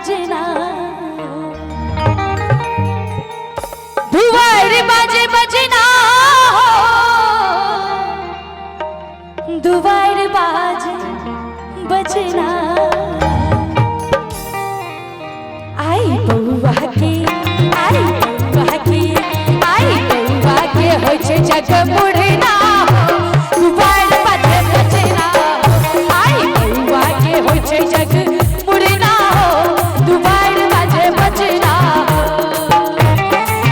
बजना। दुआर बाजे बजना हो, दुआर बाजे बजना। आई बउआ के, आई बउआ के, आई बउआ के होइ छै जग मुड़ना हो, दुआर बाजे बजना हो। आई बउआ के होइ छै जग मुड़ना हो, दुआर बाजे बजना हो।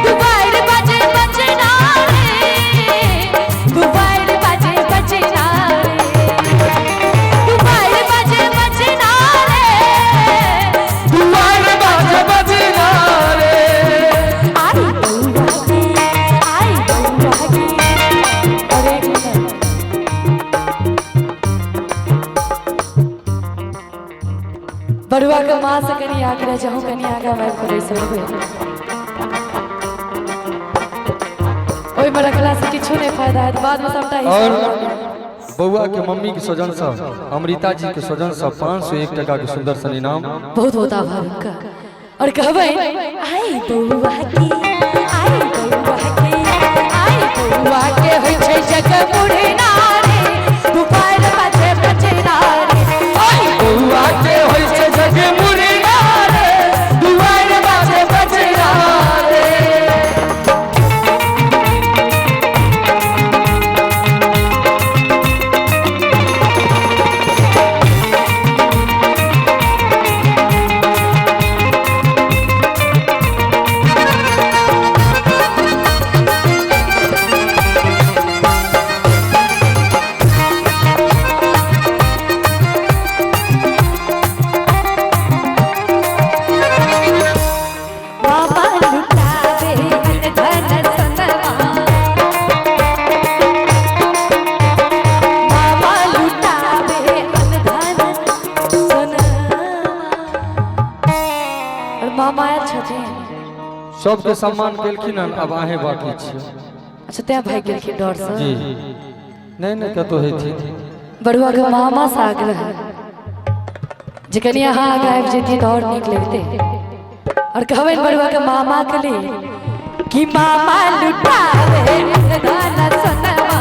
दुआर बाजे बजना रे, दुआर बाजे बजना रे, दुआर बाजे बजना रे, दुआर बाजे बजना रे। आई बउआ के, आई बउआ के। और एक मिनट, बड़ुआ के माँ से कनी आग्रह जाऊँ कनी आगा मैं खुद सकबै। ओहिमे रखला से किछु नहि फायदा हैत, बादमे सबटा और हिसाब। बउआ के मम्मी के स्वजन सब, अमृता जी के स्वजन सब 501 टका के सुंदर सन इनाम। बहुत बहुत आभार उनका। और कहबै आई बउआ के, आई बउआ के, आई बउआ के होइ छै जग मुड़ना रे, दुपहर बाजे बजना रे। आई बउआ के होइ छै जग मुड़ना रे, दुआर बाजे बजना रे। बाबा लुटावे धन सनवा, बाबा लुटावे धन सोनवा। और मामा आयल छथिन। सबके सम्मान केलखिन हन, अब अहें बाकी छियै। अच्छा, तें भागि गेलखिन डर से। जी नहीं नहीं, कतौ हेथिन। बड़ुआ के मामा से आग्रह जे कनि अहाँ आगाँ आबि जैतियै तऽ आओर नीक लगतै। और कहबै बड़ुआ के मामा के लिए कि मामा लुटावे धन सोनवा,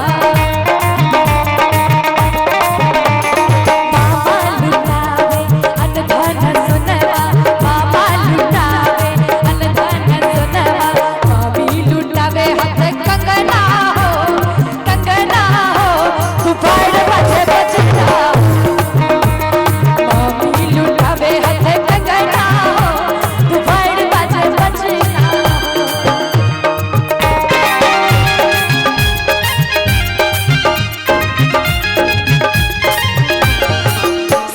मामा लुटावे धन सोनवा, मामा लुटावे धन सोनवा, मामी लुटावे हाथ कंगना हो, कंगना हो, दुपहर बाजे बजना। मामी लुटावे हाथ कंगना हो, दुपहर बाजे बजना।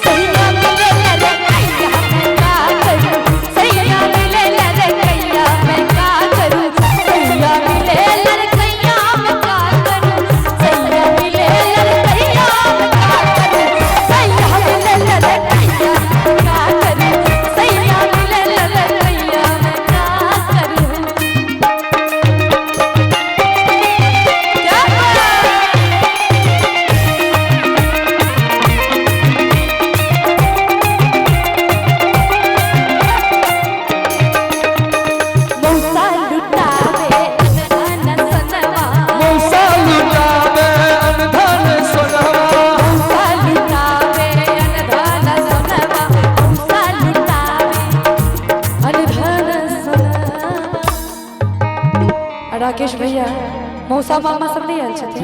सैया मिले रे कैया मैं का करूं, सैया मिले रे कैया मैं का करूं, सैया मिले रे कैया मैं का करूं, सैया मिले रे कैया मैं का करूं, सैया मिले रे कैया मैं का करूं, सैया मिले रे कैया मैं का करूं। क्या बात! मौसा लुटावे धन सनवा, मौसा लुटावे अनधन सोनवा, मौसा लुटावे धन सोनवा, मौसा लुटावे धन सोनवा। आ राकेश भैया, मौसा मामा सब नहि आयल छथिन?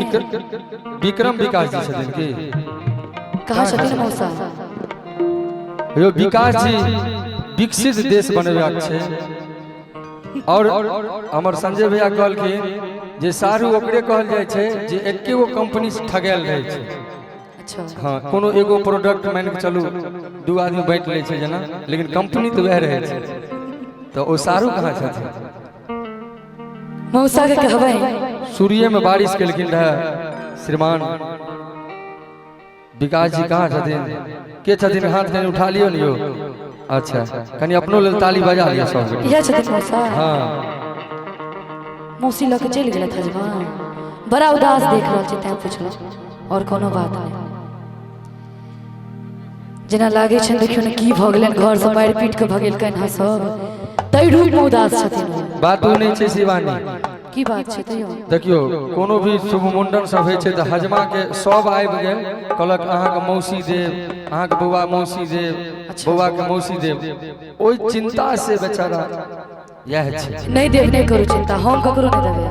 विक्रम विकास जी छथिन की? कहाँ छथिन मौसा? यो विकास जी, विकसित देश बनेबाक छै। और हमर संजय भैया कहलखिन जे सारू ओकरे कहल जाइ छै जे एके गो कंपनी से ठगायल रहै छै। अच्छा। हाँ, कोनो एगो प्रोडक्ट मानि के चलू दू आदमी बाँटि लै छै जेना, लेकिन कंपनी तऽ वएह रहै छै। तऽ ओ सारू कहाँ छथिन? मौसा के कहबै। सूर्ये में बारिश केलखिन रहए श्रीमान विकास जी। कहाँ छथिन? के छथिन? हाथ कनि उठा लियौ ने यौ। अच्छा, कनि अपनो लेल ताली बजा लिअ सब। इएह छथिन मौसा? हाँ। मौसी लऽ के चलि गेलथि हजमा। बड़ा उदास देख रहल छी, तैं पुछलहुँ, और कोनो बात नहि। जेना लागै छनि देखियौ ने की भऽ गेलनि, घरसँ मारि पीट कऽ भगेलकनि हँ सब, ताहि रूपमे उदास छथिन ओ। बात ओ नहि छै शिवानी। की बात छै तैयो? देखियौ कोनो भी शुभ मुंडन सब होइ छै तऽ हजमा के सब आबि गेल, कहलक अहाँके मौसी देव, अहाँके बौआ मौसी देव, बौआ के मौसी देव। ओहि चिंता से बेचारा इएह छै। नहि देव, नहि करू चिंता, हम ककरो नहि देबै।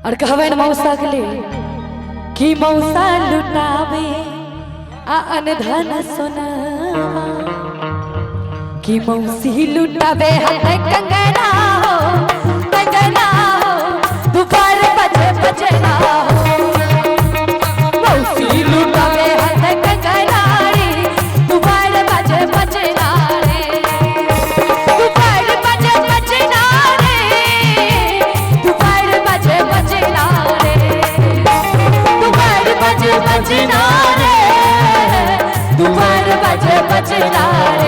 और कहबनि मौसा के लिए कि मौसा लुटावे आ अनधन सोनवा, कि मौसी लुटावे हाथ कंगना हो, कंगना हो, दुबार बजे बजना हो। मौसी लुटावे हाथ कंगना रे, दुबार बजे बजना रे, दुबार बजे बजना रे, दुबार बजे बजना रे, दुबार बजे बजना रे, दुबार बजे बजना रे।